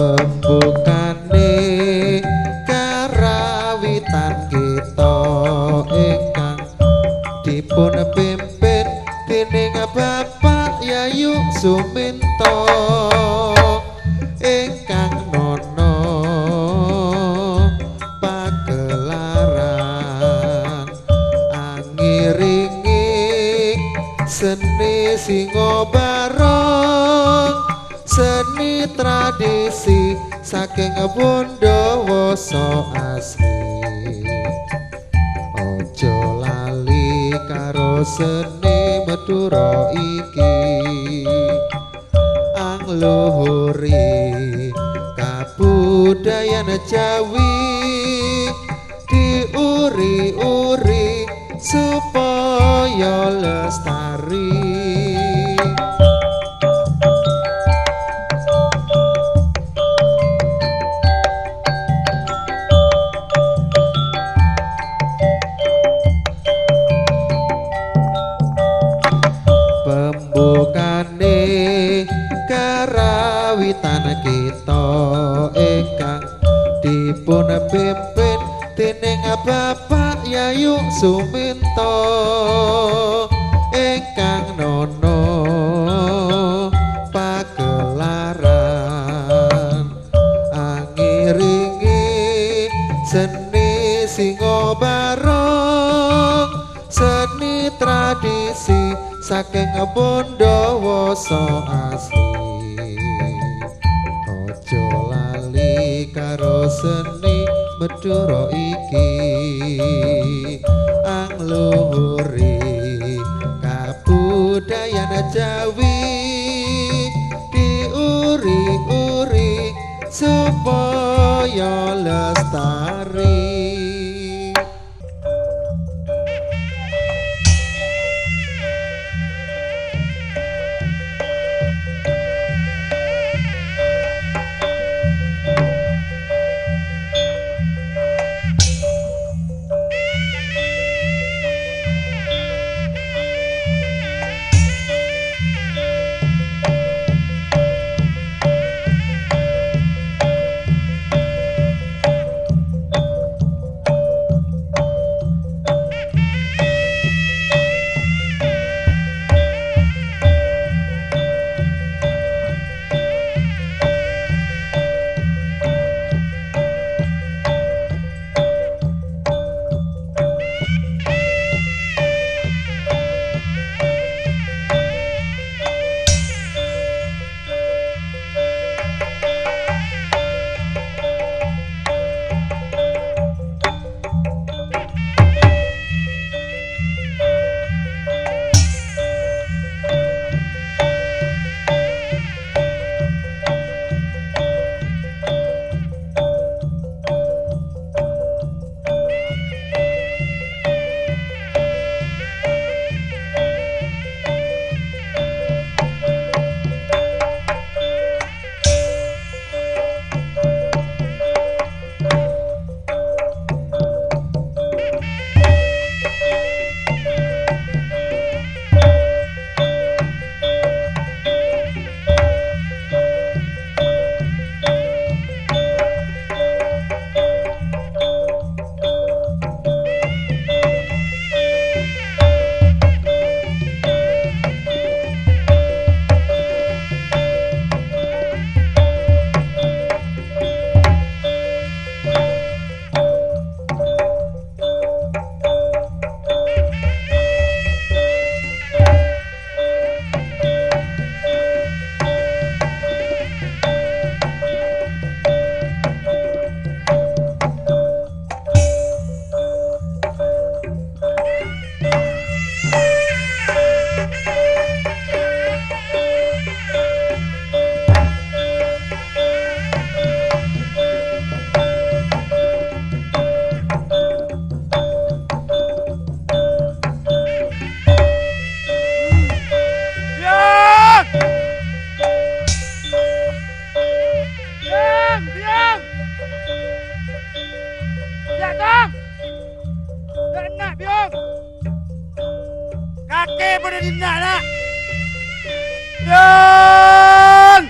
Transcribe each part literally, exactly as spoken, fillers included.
Pembukane karawitan kito engkang dipun pimpin dening Bapak Yayu Suminto engkang nono pagelaran angiringi seni Singo Barong, seni tradisi saking Bondowoso asli. Ojo lali karo seni Madura iki. Angluhuri kabudayan Jawi, diuri-uri supaya lestari. Pembukane karawitan kito engkang dipun pimpin dening Bapak Yayu Suminto engkang nono pagelaran angiringi seni Singo Barong, seni tradisi saking Bondowoso asli. Ojo lali karo seni Madura iki, angluhuri kabudayan Jawi, diuri-uri supaya lestari. Diam! Diam! Diam! Diam, Tong! Dâ' enna', Biyong! Kakè padâ dinna', Na'! Biyong!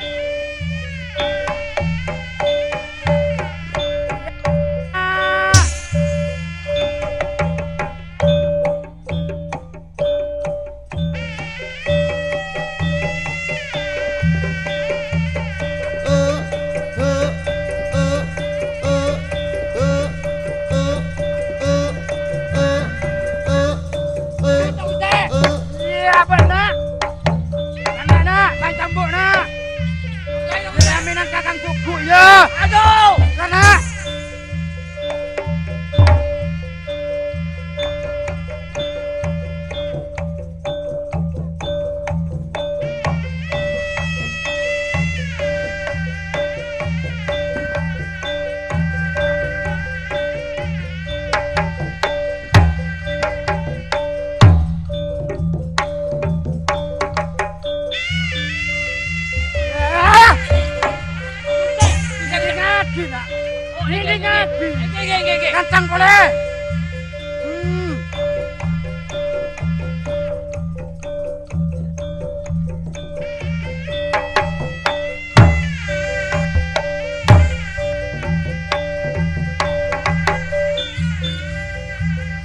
Ini ngabi. Nggih, nggih, nggih, nggih. Kencang polè. Hmm.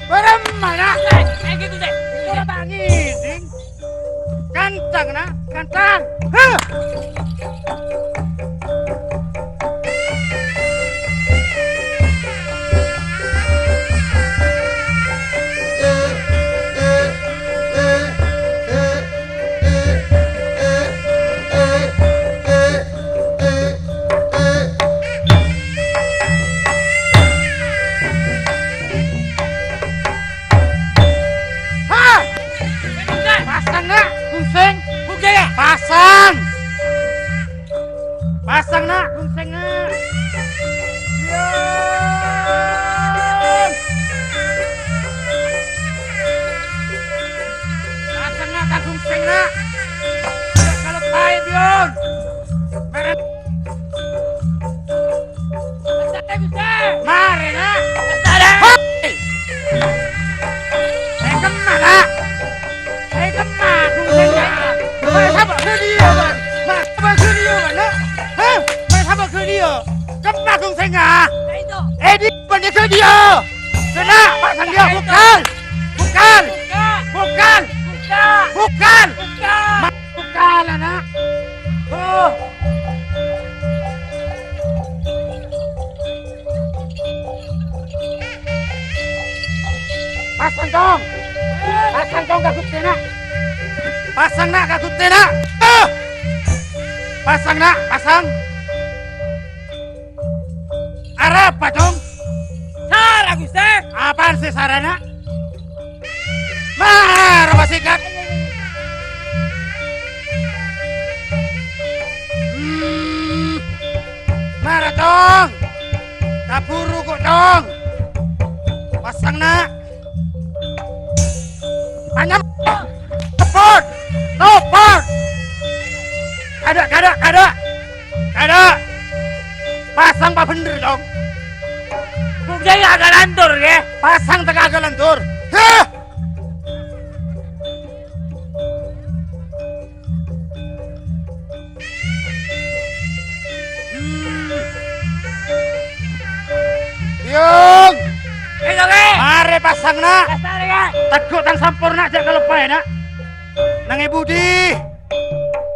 Barem mana? Eh, eh, gitu, Sè. Ora tak ngiding. Kencang, nak, kencang. Hah! Hah! Pasang, nak, ghungsing. Buka, ya? Pasang. Pasang, nak, ghungsing, nak. Bion. Pasang, nak, ka ghungsing, nak. Ya, kalau baik, Bion. Meren. Mare, nak. Hei! Eh, kemma, nak? Eh, kemma, ghungsing, nak? Maè sapa ghâliyo, Bang? Maè sapa ghâliyo, Bang, nak? Hah? Maè sapa ghâliyo? Kemma, ghungsing, nak? Eh, di, bân ghâliyo. Kena, pasang dia, bukan. Bukan. Bukan. Bukan. Bukan. Bukan, anak. Oh. Pasang, Cong. Pasang, Cong, ka Guste, nak. Pasang, nak, ka Guste, nak. Oh. Pasang, nak, pasang. Arapa, Cong? Sara, Guste. Apaan sih sarana? Mara, Pak Sikat. Hmm. Mara, Cong. Kaburu kok, Cong. Pasang, nak. Anyam. Tepot. Tepot. Kada, kada, kada. Kada. Pasang pa bhender, Cong. Bukti kagak lantur, ya. Pasang teka kagak lantur. Heh. Hmm. Yung. Eh, Jole. Mare pasang, nak. Kasar, ya. Teguk tang sampurna, jhâ' kaloppaè, nak. Nang è budi.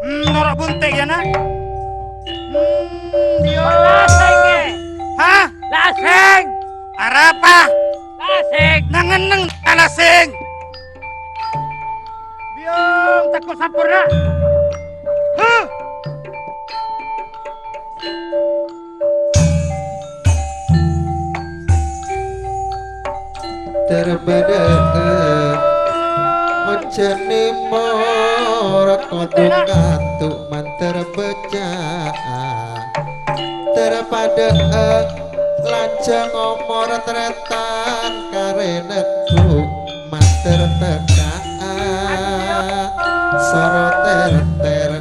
Hmm, noro' bunte', ya, nak. Hmm, Yung. Laseng, ya. Hah? Laseng. Arapa? Laseng. Nang-enneng laseng. Biong, tako' sampurna. Huh! Terbada ojane mor kodung kantuk manter beca. Terpada lanjang omor tretan karena ku Mater teka, soro ter-ter,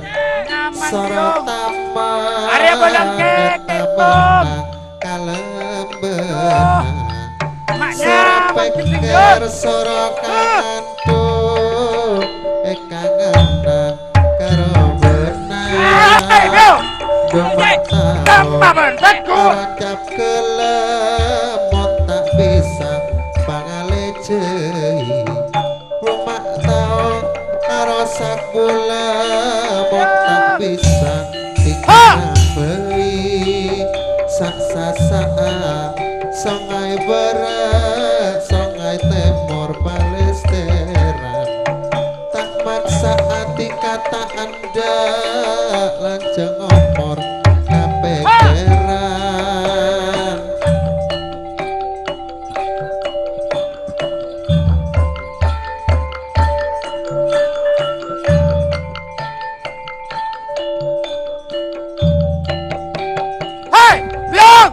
soro tama, Arya Balangke, tama kalembana, soro pengker, soro kanto, e kangena karo bena. Hei, yo. Dumatao, tama ben, teguh. Ora cap gelem, mon tak bisa pangale jai, rumak tao karo sakula, mon tak bisa tinggal beli. Sak-sasa'a, songai barat, songai temor, palesteran. Tak maksa ati kata anda, lanjang omor kapekeran. Hei, Biong!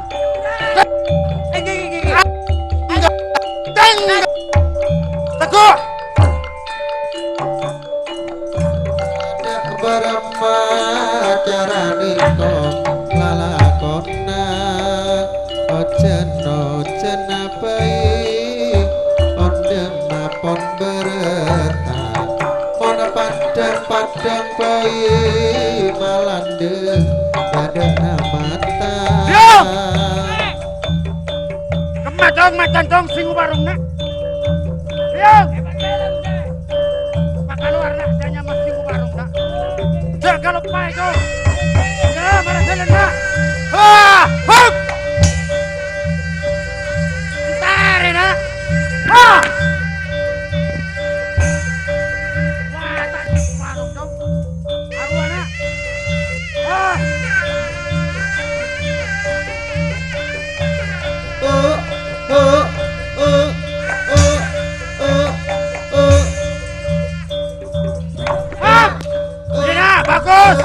Tantong sing ngowarung, Na'. Biyong! Pakalowar, Na', jhâ' nyamana sing ngowarung, Na'. Jhâ' kaloppaè, ko. Ya, mara jhâlân, Na'. Ah! Hup! Entarè, Na'. Ah! Wah, ta' ngowarung, Cong. Arowa, Na'. Ah! Ah! Iyâ, Na', bagus.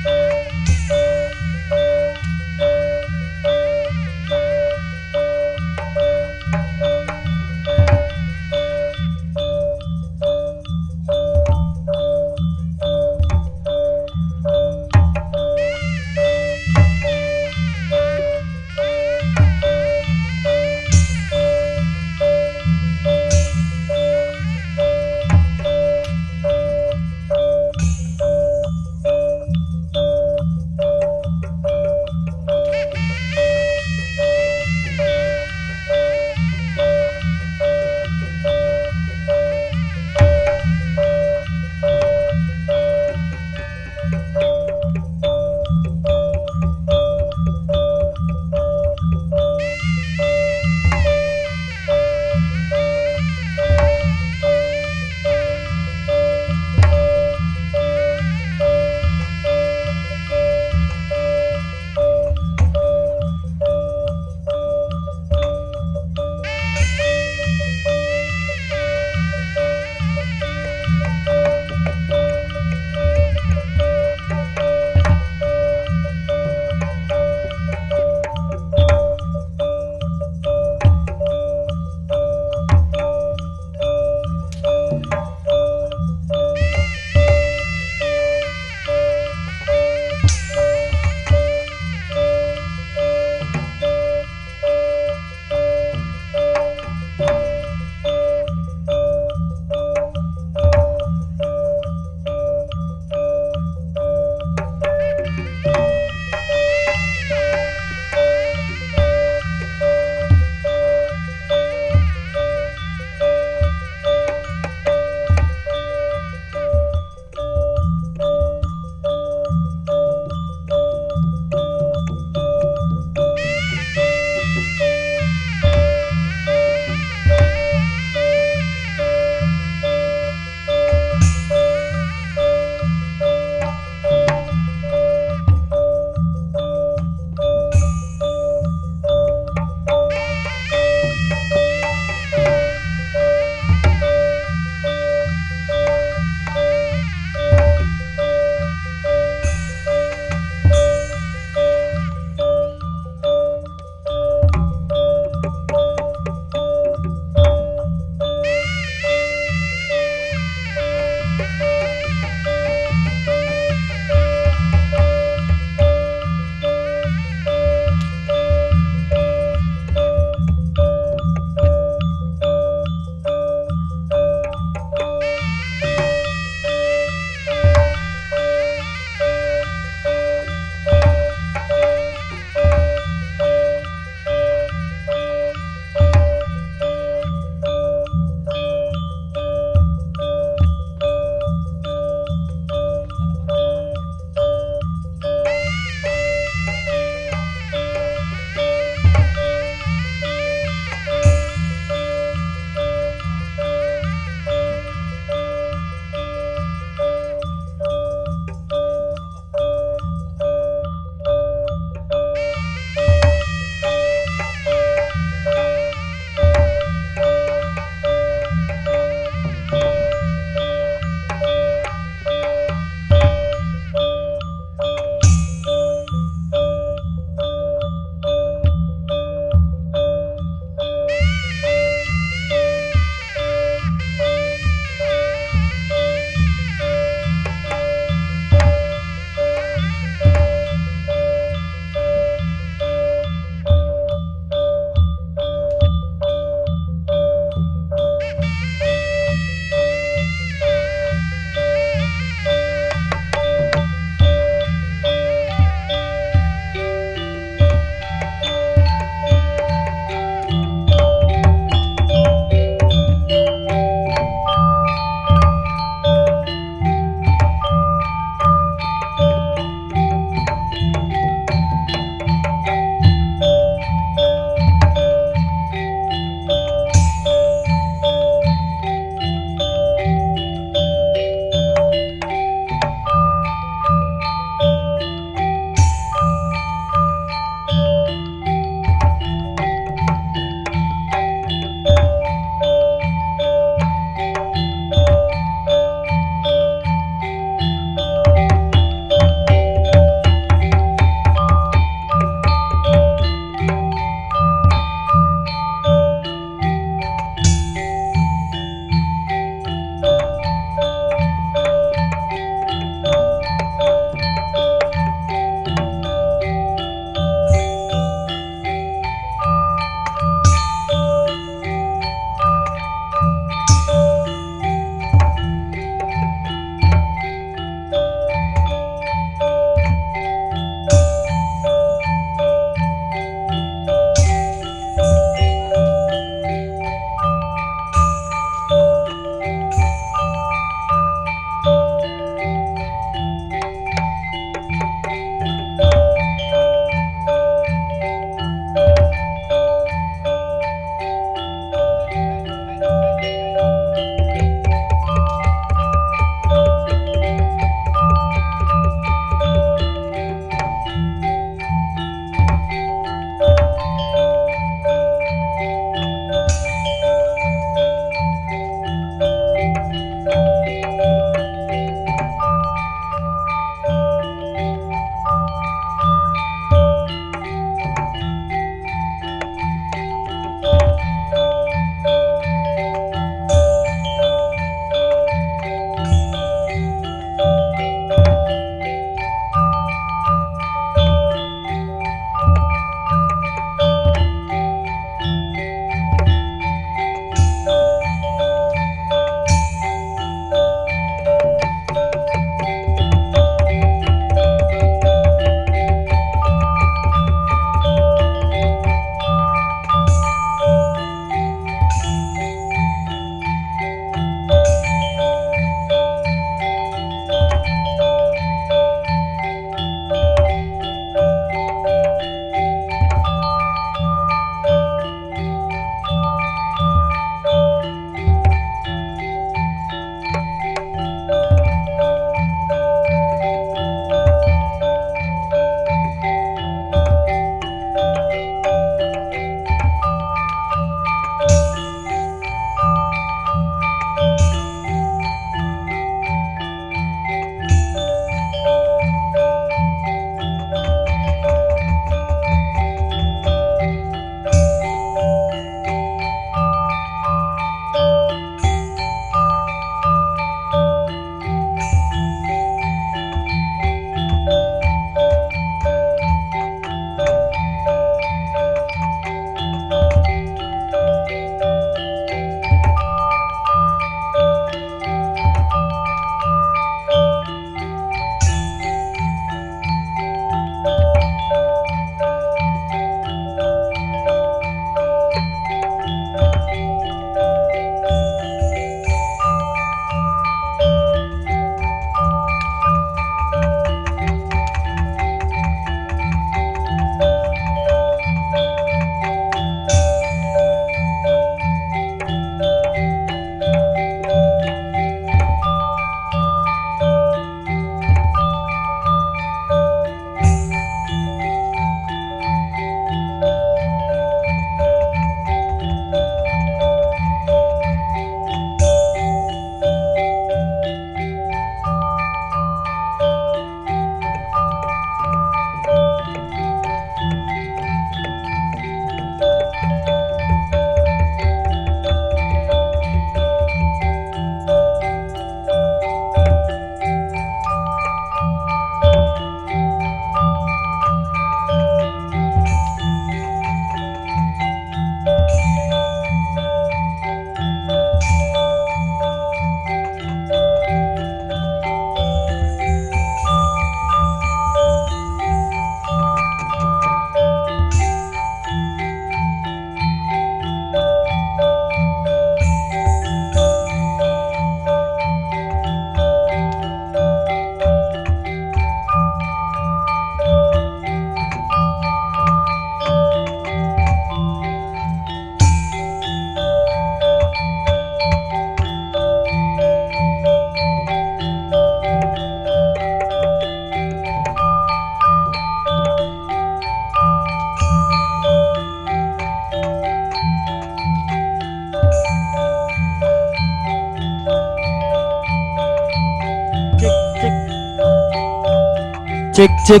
Cek, cek.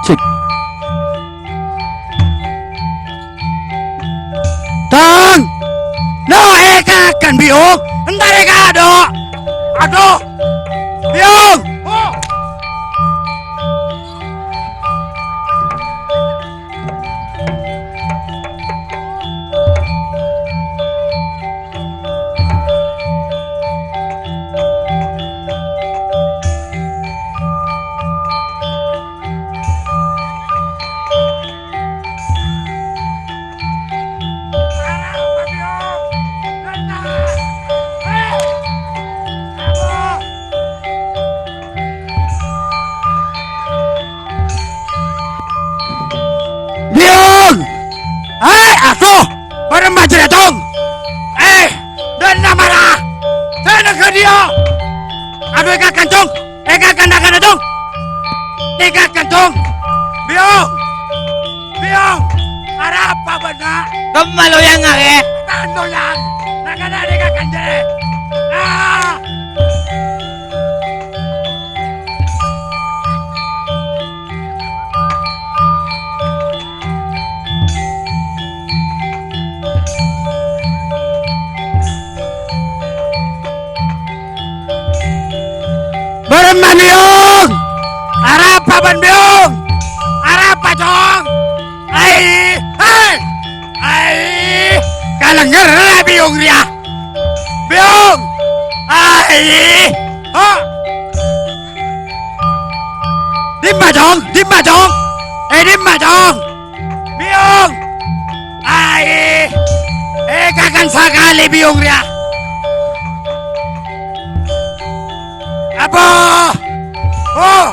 Cek. Tang! No, èkakan, Biyung! Entar è kado'! Aduh! Biyung! Oh! Biyung! Hai, aduh! Bârâmma jârèya, Cong? Eh, dâ'enna' mara! Sè nèng ka dhiyâ! Aduh, èkakan, Cong! Èkakan, na'-kana', Cong! Èkakan, Cong! Biyung! Biyung! Arapa bâ'na? Kemma loyang arè? Tan loyang! Na'-kana' èkakan jârèya! Ah! Bârâmma, Biyung? Arapa bâ'na, Biyung? Arapa, Cong? Ai, hai! Ai, kalèngngèrra Biyung rèya. Biyung! Ai! Ha! Dimma, Cong? Dimma, Cong? Eh, dimma, Cong? Biyung! Ai! Èkakan sakalè Biyung rèya. Apa? Oh!